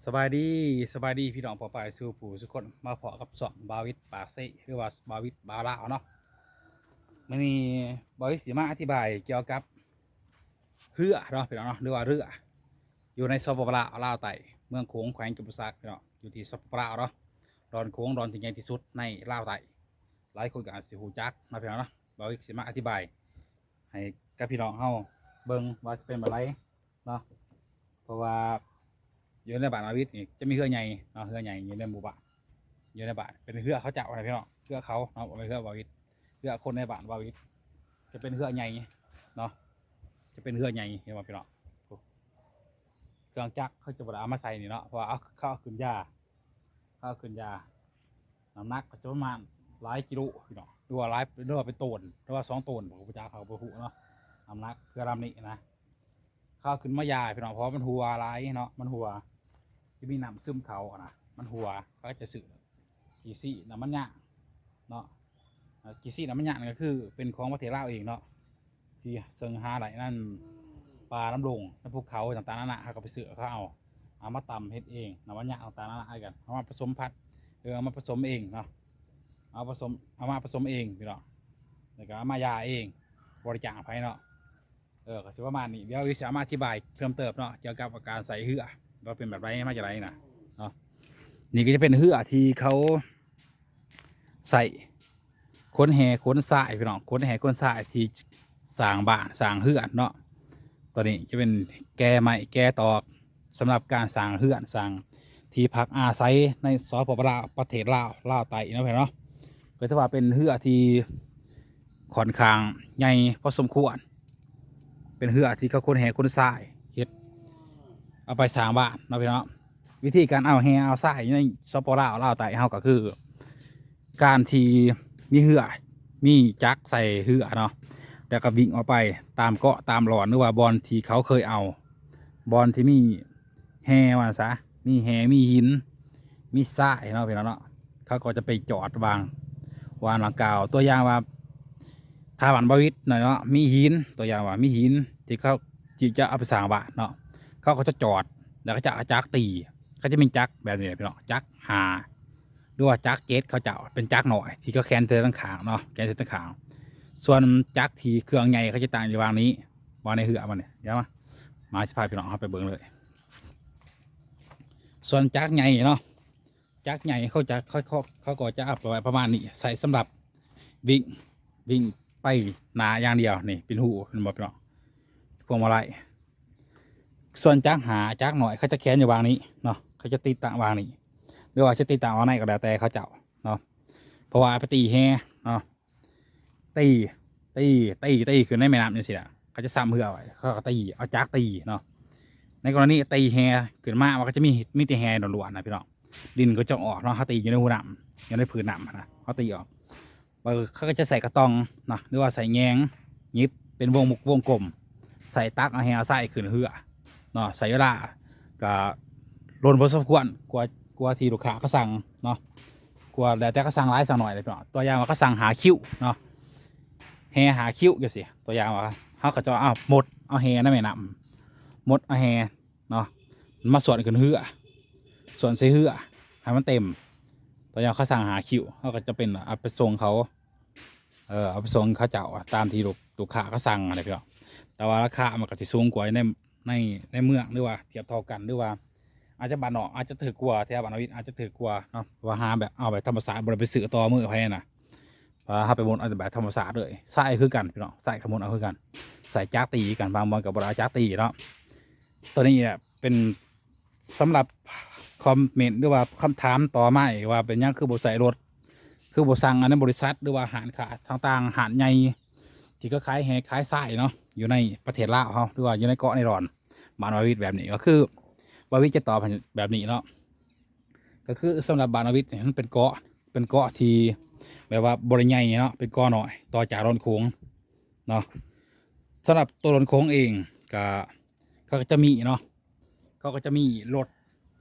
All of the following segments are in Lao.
ສະບາຍດີ ສະບາຍດີພີ່ນ້ອງປ້ອງປາຍສູ່ຜູ້ສູ່ຄົນ ມາພໍ້ກັບຊ່ອງບ່າວວິດປາກເຊ ຫຼືວ່າບ່າວວິດບ່າວລາວເນາະ. ມື້ນີ້ບ່າວວິດຊິມາອະທິບາຍກ່ຽວກັບເຮືອເນາະ ພີ່ນ້ອງເນາະ ຫຼືວ່າເຮືອ ຢູ່ໃນ ສປປ ລາວ ລາວໃຕ້ ເມືອງໂຂງ ແຂວງຈຳປາສັກ ພີ່ນ້ອງ ຢູ່ທີ່ ສປປ ລາວເນາະ. ດອນໂຂງ ດອນທີ່ໃຫຍ່ທີ່ສຸດໃນລາວໃຕ້ ຫຼາຍຄົນກໍອາດຊິຮູ້ຈັກເນາະ ພີ່ນ້ອງເນາະ. ບ່າວວິດຊິມາອະທິບາຍໃຫ້ກັບພີ່ນ້ອງເຮົາເບິ່ງວ່າຊິເປັນແບບໃດເນາະ ເພາະວ່າ ຢູ່ໃນບ້ານບ່າວວິດນີ້ຈະມີເຮືອໃຫຍ່ເນາະ ເຮືອໃຫຍ່ຢູ່ໃນໝູ່ບ້ານ ຢູ່ໃນບ້ານ ເປັນເຮືອເຂົາເຈົ້ານະພີ່ນ້ອງ ເຮືອເຂົາເນາະ ບໍ່ແມ່ນເຮືອບ່າວວິດ ເຮືອຄົນໃນບ້ານບ່າວວິດ ຈະເປັນເຮືອໃຫຍ່ເນາະ ຈະເປັນເຮືອໃຫຍ່ ເຫັນບໍ່ພີ່ນ້ອງ. ເຄື່ອງຈັກເຂົາຈະບໍ່ໄດ້ເອົາມາໃສ່ນີ້ເນາະ ເພາະວ່າເອົາ ເຂົາເອົາຂຶ້ນຢາ ເຂົາເອົາຂຶ້ນຢາ ນ້ຳໜັກກໍຈະປະມານຫຼາຍກິໂລພີ່ນ້ອງ ຫຼືວ່າຫຼາຍ ຫຼືວ່າເປັນໂຕນ ຫຼືວ່າສອງໂຕນ ບໍ່ຮູ້ຈັກ ເຮົາບໍ່ຮູ້ເນາະ ນ້ຳໜັກເຮືອລຳນີ້ນະ. ເຂົາເອົາຂຶ້ນມາຢາພີ່ນ້ອງ ເພາະວ່າມັນຮົ່ວຫຼາຍເນາະ ມັນຮົ່ວ ຈະມີນ້ຳຊຶມເຂົ້ານະ ມັນຮົ່ວ ເຂົາຈະຊື້ຂີ້ຊີ້ ນ້ຳມັນຍາງເນາະ. ເອີ ຂີ້ຊີ້ ນ້ຳມັນຍາງນີ້ກໍຄືເປັນຂອງປະເທດລາວເອງເນາະ ທີ່ເຊິ່ງຫາໄດ້ນັ້ນ ປ່ານຳດົງ ນຳພູເຂົາຕ່າງໆນານາ ເຮົາກໍໄປຊື້ເຂົາເອົາ ເອົາມາຕຳເຮັດເອງ ນ້ຳມັນຍາງຕ່າງໆນານາ ເອົາກັນ ເອົາມາປະສົມພັນ ຫຼືເອົາມາປະສົມເອງເນາະ ເອົາປະສົມ ເອົາມາປະສົມເອງພີ່ນ້ອງ ແລ້ວກໍເອົາມາຢາເອງ ບໍ່ໄດ້ຈ້າງໃຜເນາະ. ເອີ ກໍຊິປະມານນີ້ ດຽວວິດຊິເອົາມາອະທິບາຍເພີ່ມເຕີມເນາະ ກ່ຽວກັບການໃສ່ເຮືອ ວ່າເປັນແບບໃດ ມາຈາກໃດນະເນາະ. ນີ້ກໍຈະເປັນເຮືອທີ່ເຂົາໃຊ້ຂົນແຮ່ຂົນຊາຍພີ່ນ້ອງ ຂົນແຮ່ຂົນຊາຍທີ່ສ້າງບ້ານສ້າງເຮືອນເນາະ. ຕົວນີ້ຈະເປັນແກ່ໄມ້ແກ່ຕອກ ສຳລັບການສ້າງເຮືອນສ້າງທີ່ພັກອາໄສໃນ ສປປ ລາວ ປະເທດລາວ ລາວໃຕ້ເນາະ ພີ່ນ້ອງເນາະ. ກໍຖືວ່າເປັນເຮືອທີ່ຂ້ອນຂ້າງໃຫຍ່ພໍສົມຄວນ ເປັນເຮືອທີ່ເຂົາຂົນແຮ່ຂົນຊາຍ ເຮັດເອົາໄປສ້າງບ້ານເນາະ ພີ່ນ້ອງ. ວິທີການເອົາແຮ່ເອົາຊາຍໃນ ສປປ ລາວ ລາວໃຕ້ເຮົາ ກໍຄືການທີ່ມີເຮືອ ມີຈັກໃສ່ເຮືອເນາະ ແລ້ວກໍວິ່ງອອກໄປຕາມເກາະຕາມຫຼອນ ຫຼືວ່າບ່ອນທີ່ເຂົາເຄີຍເອົາ ບ່ອນທີ່ມີແຮ່ວ່າຊັ້ນຊະ ມີແຮ່ ມີຫີນ ມີຊາຍເນາະ ພີ່ນ້ອງເນາະ. ເຂົາກໍຈະໄປຈອດວາງ ວາງດັ່ງກ່າວ ຕົວຢ່າງວ່າ ຖ້າບ້ານບ່າວວິດໜ້ອຍເນາະ ມີຫີນ ຕົວຢ່າງວ່າມີຫີນທີ່ເຂົາ ທີ່ຈະເອົາໄປສ້າງບ້ານເນາະ ເຂົາກໍຈະຈອດ ແລ້ວກໍຈະເອົາຈັກຕີ ກໍຈະມີຈັກແບບນີ້ແຫຼະ ພີ່ນ້ອງ ຈັກຫ້າ ຫຼືວ່າຈັກເຈັດ ເຂົາເຈົ້າເປັນຈັກນ້ອຍທີ່ເຂົາແຂວນໃສ່ທາງຂ້າງເນາະ ແຂວນໃສ່ທາງຂ້າງ. ສ່ວນຈັກທີ່ເຄື່ອງໃຫຍ່ເຂົາຈະຕັ້ງຢູ່ວາງນີ້ ວາງໃນເຮືອມັນນີ້ ດຽວມາ ມາຊິພາພີ່ນ້ອງເຮົາໄປເບິ່ງເລີຍ. ສ່ວນຈັກໃຫຍ່ເນາະ ຈັກໃຫຍ່ເຂົາຈະ ເຂົາ ເຂົາ ເຂົາກໍຈະເອົາໄວ້ປະມານນີ້ ໃຊ້ສຳລັບວິ່ງ ວິ່ງໄປໜ້າຢ່າງດຽວ ນີ້ເປັນຮູ ເຫັນບໍ່ພີ່ນ້ອງ ພວງມາໄລ. ສ່ວນຈັກຫ້າ ຈັກນ້ອຍ ເຂົາຈະແຂວນຢູ່ວາງນີ້ເນາະ ເຂົາຈະຕິດຕັ້ງວາງນີ້ ຫຼືວ່າຈະຕິດຕັ້ງວາງໃນກໍແລ້ວແຕ່ເຂົາເຈົ້າເນາະ ເພາະວ່າໄປຕີແຮ່ເນາະ ຕີ ຕີ ຕີ ຕີຂຶ້ນໃນແມ່ນ້ຳຈັ່ງຊີ້ລະ ເຂົາຈະຊ້ຳເຮືອໄວ້ ເຂົາກໍຕີ ເອົາຈັກຕີເນາະ. ໃນກໍລະນີຕີແຮ່ຂຶ້ນມາ ມັນກໍຈະມີ ມີແຕ່ແຮ່ລ້ວນໆນະພີ່ນ້ອງ ດິນກໍຈະອອກເນາະ ເຮົາຕີຢູ່ໃນຮູນ້ຳ ຢູ່ໃນພື້ນນ້ຳຫັ້ນນະ ເຮົາຕີອອກ ເຂົາກໍຈະໃສ່ກະຕ່ອງເນາະ ຫຼືວ່າໃສ່ແຍງຫຍິບເປັນວົງ ວົງກົມ ໃສ່ຕັກເອົາແຮ່ເອົາຊາຍຂຶ້ນເຮືອເນາະ. ໃຊ້ເວລາກໍດົນພໍສົມຄວນ ກວ່າ ກວ່າທີ່ລູກຄ້າເຂົາສັ່ງເນາະ ກວ່າ ແລ້ວແຕ່ເຂົາສັ່ງຫຼາຍສັ່ງໜ້ອຍເດ້ພີ່ນ້ອງ. ຕົວຢ່າງວ່າເຂົາສັ່ງຫ້າຄິ້ວເນາະ ແຮ່ຫ້າຄິ້ວຈັ່ງຊີ້ ຕົວຢ່າງວ່າ ເຮົາກໍຈະເອົາໝົດ ເອົາແຮ່ໃນແມ່ນ້ຳ ໝົດເອົາແຮ່ ເນາະ ມາສ່ວນຂຶ້ນເຮືອ ສ່ວນໃສ່ເຮືອໃຫ້ມັນເຕັມ. ຕົວຢ່າງເຂົາສັ່ງຫ້າຄິ້ວ ເຮົາກໍຈະເປັນເອົາໄປສົ່ງເຂົາ ເອີ ເອົາໄປສົ່ງເຂົາເຈົ້າຕາມທີ່ລູກ ລູກຄ້າເຂົາສັ່ງຫັ້ນແຫຼະພີ່ນ້ອງ. ແຕ່ວ່າລາຄາມັນກໍຊິສູງກວ່າໃນ ໃນ ໃນເມືອງ ຫຼືວ່າທຽບເທົ່າກັນ ຫຼືວ່າອາດຈະບ້ານນອກອາດຈະຖືກກວ່າ ແຖວບ້ານນາວິດອາດຈະຖືກກວ່າເນາະ ເພາະວ່າຫາແບບ ເອົາແບບທຳມະຊາດ ບໍ່ໄດ້ໄປຊື້ຕໍ່ມື້ໃຜຫັ້ນນະ. ເພາະວ່າເຮົາໄປໝົດເອົາແບບທຳມະຊາດເລີຍ ຊາຍຄືກັນພີ່ນ້ອງ ຊາຍກໍໝົດເອົາຄືກັນ ໃຊ້ຈັກຕີຄືກັນ ບາງບ່ອນກໍບໍ່ໄດ້ເອົາຈັກຕີເນາະ. ຕົວນີ້ແຫຼະເປັນສຳລັບຄອມເມັນ ຫຼືວ່າຄຳຖາມຕໍ່ມາອີກວ່າ ເປັນຫຍັງຄືບໍ່ໃຊ້ລົດ ຄືບໍ່ສັ່ງອັນໃນບໍລິສັດ ຫຼືວ່າຮ້ານຄ້າຕ່າງໆ ຮ້ານໃຫຍ່ທີ່ເຂົາຂາຍແຮ່ຂາຍຊາຍເນາະ ຢູ່ໃນປະເທດລາວເຮົາ ຫຼືວ່າຢູ່ໃນເກາະໃນດອນບ້ານບ່າວວິດແບບນີ້ ກໍຄືບ່າວວິດຈະຕອບໃຫ້ແບບນີ້ເນາະ. ກໍຄືສຳລັບບ້ານນາວິດນີ້ ມັນເປັນເກາະ ເປັນເກາະທີ່ແບບວ່າບໍ່ໄດ້ໃຫຍ່ເນາະ ເປັນເກາະນ້ອຍ ຕໍ່ຈາກດອນໂຂງເນາະ. ສຳລັບຕົວດອນໂຂງເອງ ກະ ເຂົາກໍຈະມີເນາະ ເຂົາກໍຈະມີລົດ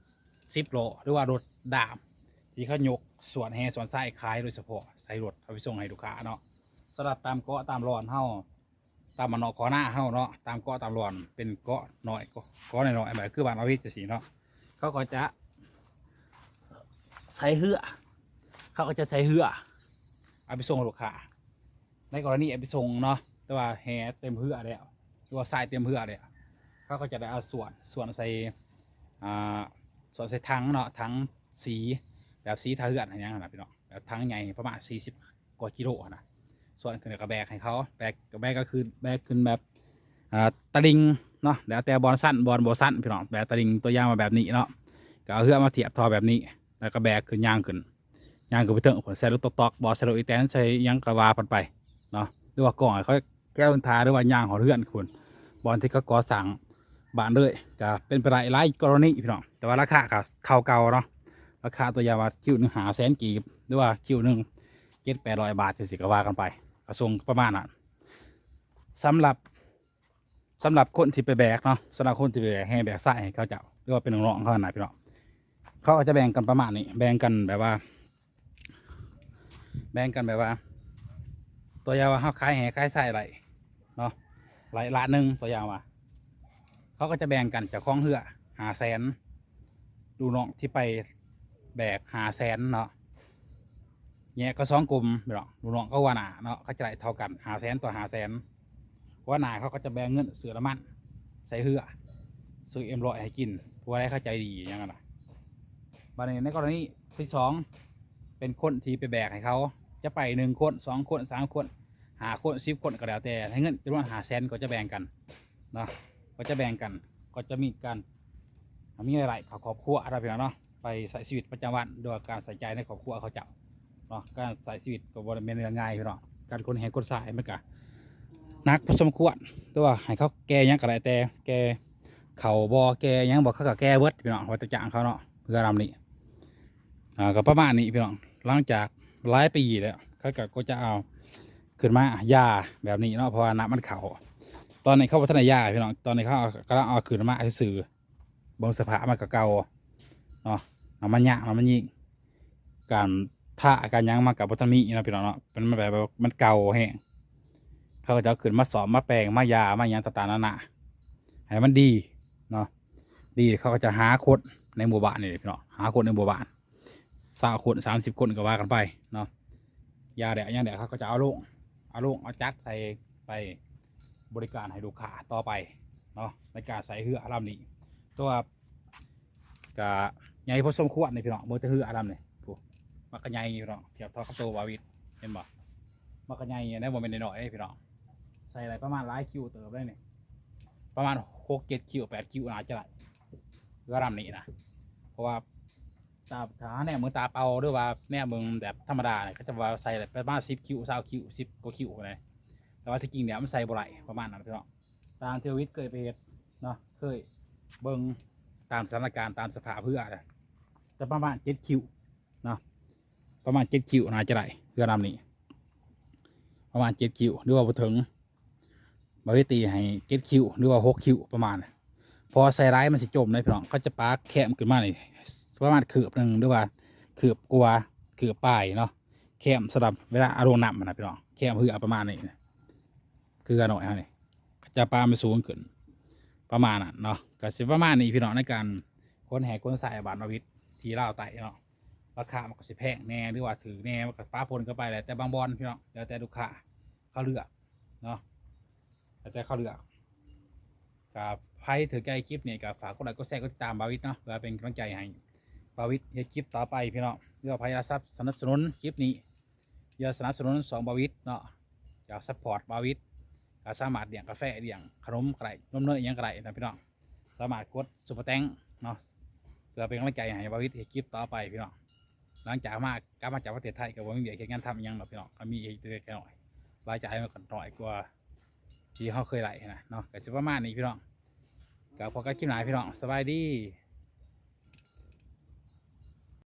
ສິບລໍ້ ຫຼືວ່າລົດດ້າມ ທີ່ເຂົາຍົກສວນແຮ່ສວນຊາຍຂາຍໂດຍສະເພາະ ໃສ່ລົດເອົາໄປສົ່ງໃຫ້ລູກຄ້າເນາະ. ສຳລັບຕາມເກາະຕາມດອນເຮົາ ຕາມບ້ານນອກເກາະນາເຮົາເນາະ ຕາມເກາະຕາມດອນ ເປັນເກາະນ້ອຍ ເກາະ ເກາະນ້ອຍໆ ແບບຄືບ້ານອາວິດຈັ່ງຊີ້ເນາະ. ເ ຂົາກໍຈະໃສ່ເຮືອ ເຂົາກໍຈະໃສ່ເຮືອເອົາໄປສົ່ງໃຫ້ລູກຄ້າ. ໃນກໍລະນີເອົາໄປສົ່ງເນາະ ແຕ່ວ່າແຫເຕັມເຮືອແລ້ວ ຫຼືວ່າຊາຍເຕັມເຮືອແລ້ວ ເຂົາກໍຈະໄດ້ເອົາສວນ ສວນໃສ່ ອ່າ ສວນໃສ່ຖັງເນາະ ຖັງສີ ແບບສີທາເຮືອນຫຍັງຫັ້ນນະພີ່ນ້ອງ ແບບຖັງໃຫຍ່ປະມານສີ່ສິບກວ່າກິໂລຫັ້ນນະ ສວນຂຶ້ນແລ້ວກໍແບກໃຫ້ເຂົາ ແບກ ແບກກໍຄືແບກຂຶ້ນແບບ ອ່າ ຕະລິ່ງເນາະ ແລ້ວແຕ່ບ່ອນຊັນ ບ່ອນບໍ່ຊັນພີ່ນ້ອງ ແບບຕະລິ່ງ ຕົວຢ່າງວ່າແບບນີ້ເນາະ ກໍເອົາເຮືອມາທຽບທໍ່ແບບນີ້ ແລ້ວກໍແບກຂຶ້ນ ຍ່າງຂຶ້ນ ຍ່າງຂຶ້ນໄປເທິງພຸ້ນ ໃສ່ລົດຕ໋ອກໆ ບໍ່ ໃສ່ລົດອີແຕນ ໃສ່ຫຍັງກໍວ່າກັນໄປເນາະ ຫຼືວ່າກ້ອງໃຫ້ເຂົາແກ່ວທາ ຫຼືວ່າຍ່າງຮອດເຮືອນພຸ້ນ ບ່ອນທີ່ເຂົາກໍ່ສ້າງບ້ານເລີຍ ກໍເປັນໄປໄດ້ຫຼາຍກໍລະນີພີ່ນ້ອງ ແຕ່ວ່າລາຄາກໍເທົ່າເກົ່າເນາະ ລາຄາຕົວຢ່າງວ່າຄິວໜຶ່ງຫ້າແສນກີບ ຫຼືວ່າຄິວໜຶ່ງເຈັດແປດຮ້ອຍບາດ ຈັ່ງຊີ້ກໍວ່າກັນໄປ ກໍສົ່ງປະມານນັ້ນ ສຳລັບ ສຳລັບຄົນທີ່ໄປແບກເນາະ ສຳລັບຄົນທີ່ໄປແບກແຮ່ແບກຊາຍໃຫ້ເຂົາເຈົ້າ ຫຼືວ່າເປັນນ້ອງໆເຂົາຫັ້ນນະພີ່ນ້ອງ ເຂົາກໍຈະແບ່ງກັນປະມານນີ້ ແບ່ງກັນແບບວ່າ ແບ່ງກັນແບບວ່າ ຕົວຢ່າງວ່າເຮົາຂາຍແຮ່ຂາຍຊາຍໄດ້ເນາະ ໄດ້ລ້ານໜຶ່ງ ຕົວຢ່າງວ່າ ເຂົາກໍຈະແບ່ງກັນ ເຈົ້າຂອງເຮືອຫ້າແສນ ລູກນ້ອງທີ່ໄປແບກຫ້າແສນເນາະ ແຍກເປັນສອງກຸ່ມພີ່ນ້ອງ ລູກນ້ອງກັບຫົວໜ້າເນາະ ເຂົາຈະໄດ້ເທົ່າກັນ ຫ້າແສນຕໍ່ຫ້າແສນ ຫົວໜ້າເຂົາກໍຈະແບ່ງເງິນຊື້ນ້ຳມັນໃສ່ເຮືອ ຊື້ເອັມຮ້ອຍໃຫ້ກິນ ຜູ້ໃດເຂົາໃຈດີຫຍັງຫັ້ນນະ. ບາດນີ້ໃນກໍລະນີທີສອງ ເປັນຄົນທີ່ໄປແບກໃຫ້ເຂົາ ຈະໄປໜຶ່ງຄົນ ສອງຄົນ ສາມຄົນ ຫ້າຄົນ ສິບຄົນ ກໍແລ້ວແຕ່ ໃຫ້ເງິນຈຳນວນຫ້າແສນ ກໍຈະແບ່ງກັນເນາະ ກໍຈະແບ່ງກັນ ກໍຈະມີການ ມີລາຍໄດ້ເຂົ້າຄອບຄົວເນາະ ພີ່ນ້ອງເນາະ ໄປໃຊ້ຊີວິດປະຈຳວັນ ຫຼືວ່າການໃຊ້ຈ່າຍໃນຄອບຄົວເຂົາເຈົ້າເນາະ ການໃຊ້ຊີວິດກໍບໍ່ແມ່ນເລື່ອງງ່າຍພີ່ນ້ອງ ການຂົນແຮ່ຂົນຊາຍມັນກະໜັກພໍສົມຄວນ ແຕ່ວ່າໃຫ້ເຂົາແກ່ຫຍັງກໍໄດ້ ແຕ່ແກ່ເຂົ້າບໍ່ ແກ່ຫຍັງບໍ່ ເຂົາກໍແກ່ເບິດພີ່ນ້ອງ ວ່າແຕ່ຈ້າງເຂົາເນາະ ເຮືອລຳນີ້ ອ່າ ກໍປະມານນີ້ພີ່ນ້ອງ ຫຼັງຈາກຫຼາຍປີແລ້ວ ເຂົາກໍ ກໍຈະເອົາຂຶ້ນມາຢາແບບນີ້ເນາະ ເພາະວ່ານ້ຳມັນເຂົ້າ ຕອນນີ້ເຂົາບໍ່ທັນໄດ້ຢາພີ່ນ້ອງ ຕອນນີ້ເຂົາກຳລັງເອົາຂຶ້ນມາຊື່ໆ ເບິ່ງສະພາບມັນກໍເກົ່າເນາະ ນ້ຳມັນຍາງ ນ້ຳມັນຍິງ ການທາການຫຍັງມັນກໍບໍ່ທັນມີເນາະ ພີ່ນ້ອງເນາະ ມັນ ມັນແບບວ່າມັນເກົ່າແຮງ ເຂົາກໍຈະເອົາຂຶ້ນມາສ້ອມ ມາແປງ ມາຢາ ມາຫຍັງຕ່າງໆນານາ ໃຫ້ມັນດີເນາະ ດີ ເຂົາກໍຈະຫາຄົນໃນໝູ່ບ້ານນີ້ແຫຼະ ພີ່ນ້ອງ ຫາຄົນໃນໝູ່ບ້ານ ຊາວຄົນ ສາມສິບຄົນ ກໍວ່າກັນໄປເນາະ ຢາແດດຫຍັງແດດ ເຂົາກໍຈະເອົາລົງ ເອົາລົງ ເອົາຈັກໃສ່ໄປບໍລິການໃຫ້ລູກຄ້າຕໍ່ໄປເນາະ ໃນການໃຊ້ເຮືອລຳນີ້ ແຕ່ວ່າກະໃຫຍ່ພໍສົມຄວນນີ້ພີ່ນ້ອງ ເບິ່ງແຕ່ເຮືອລຳນີ້ ໂອ້ ມັນກະໃຫຍ່ຢູ່ພີ່ນ້ອງ ທຽບເທົ່າກັບໂຕບ່າວວິດ ເຫັນບໍ່ ມັນກະໃຫຍ່ໃດ໋ ບໍ່ແມ່ນນ້ອຍໆເດ້ພີ່ນ້ອງ ໃສ່ໄດ້ປະມານຫຼາຍຄິວເຕີບເດ້ນີ້ ປະມານຫົກເຈັດຄິວ ແປດຄິວ ໜ້າຈະໄດ້ ເຮືອລຳນີ້ນະ ເພາະວ່າ ຕາ ຖ້າແນມເບິ່ງຕາເປົ່າ ຫຼືວ່າແນມເບິ່ງແບບທຳມະດານີ້ ເຂົາຈະວ່າໃສ່ໄດ້ປະມານສິບຄິວ ຊາວຄິວ ສິບກວ່າຄິວນະ ແຕ່ວ່າທີ່ຈິງແລ້ວມັນໃສ່ບໍ່ໄດ້ ປະມານນັ້ນພີ່ນ້ອງ ຕາມທີ່ວິດເຄີຍໄປເຮັດເນາະ ເຄີຍເບິ່ງຕາມສະຖານະການ ຕາມສະພາບເຮືອນະ ຈະປະມານເຈັດຄິວເນາະ ປະມານເຈັດຄິວໜ້າຈະໄດ້ ເຮືອລຳນີ້ ປະມານເຈັດຄິວ ຫຼືວ່າບໍ່ເຖິງ ບ່າວວິດຕີໃຫ້ເຈັດຄິວ ຫຼືວ່າຫົກຄິວປະມານ ເພາະວ່າໃສ່ຫຼາຍມັນຊິຈົມເດ້ພີ່ນ້ອງ ເຂົາຈະປາກແຄມຂຶ້ນມານີ້ປະມານຄືບໜຶ່ງ ຫຼືວ່າຄືບກວ່າ ຄືບປາຍເນາະ ແຄມສຳລັບເວລາເອົາລົງນ້ຳຫັ້ນນະພີ່ນ້ອງ ແຄມເຮືອປະມານນີ້ ຄືເຮືອນ້ອຍເຮົານີ້ ເຂົາຈະປາມັນສູງຂຶ້ນ ປະມານນັ້ນເນາະ ກໍຊິປະມານນີ້ພີ່ນ້ອງ ໃນການຂົນແຮ່ຂົນຊາຍບ້ານບ່າວວິດທີ່ລາວໃຕ້ເນາະ ລາຄາມັນກໍຊິແພງແດ່ ຫຼືວ່າຖືກແດ່ ມັນກໍປະປົນກັນໄປ ແລ້ວແຕ່ບາງບ່ອນພີ່ນ້ອງ ແລ້ວແຕ່ລູກຄ້າເຂົາເລືອກເນາະ ແລ້ວແຕ່ເຂົາເລືອກ ກໍໃຜຖືກໃຈຄລິບນີ້ກໍຝາກກົດໄລ ກົດແຊ ກົດຕິດຕາມບ່າວວິດເນາະ ເພື່ອເປັນກຳລັງໃຈໃຫ້ບ່າວວິດເຮັດຄລິບຕໍ່ໄປພີ່ນ້ອງ ຫຼືວ່າໃຜຢາກສະໜັບສະໜູນຄລິບນີ້ ຢາກສະໜັບສະໜູນຊ່ອງບ່າວວິດເນາະ ຢາກຊັບພອດບ່າວວິດ ກໍສາມາດລ້ຽງກາແຟ ລ້ຽງຂະໜົມກໍໄດ້ ນົມເນີຍອີ່ຫຍັງກໍໄດ້ນະພີ່ນ້ອງ ສາມາດກົດຊຸບເປີແຕັງເນາະ ເພື່ອເປັນກຳລັງໃຈໃຫ້ບ່າວວິດເຮັດຄລິບຕໍ່ໄປພີ່ນ້ອງ ຫຼັງຈາກມາ ກັບມາຈາກປະເທດໄທກໍບໍ່ມີວຽກເຮັດງານທຳອີ່ຫຍັງດອກພີ່ນ້ອງ ກໍມີເຮັດເລັກໆນ້ອຍໆ ລາຍຈ່າຍມັນກໍໜ້ອຍກວ່າທີ່ເຮົາເຄີຍໄດ້ນະເນາະ ກໍຊິປະມານນີ້ພີ່ນ້ອງ ກໍພົບກັນຄລິບໜ້າພີ່ນ້ອງ ສະບາຍດີ.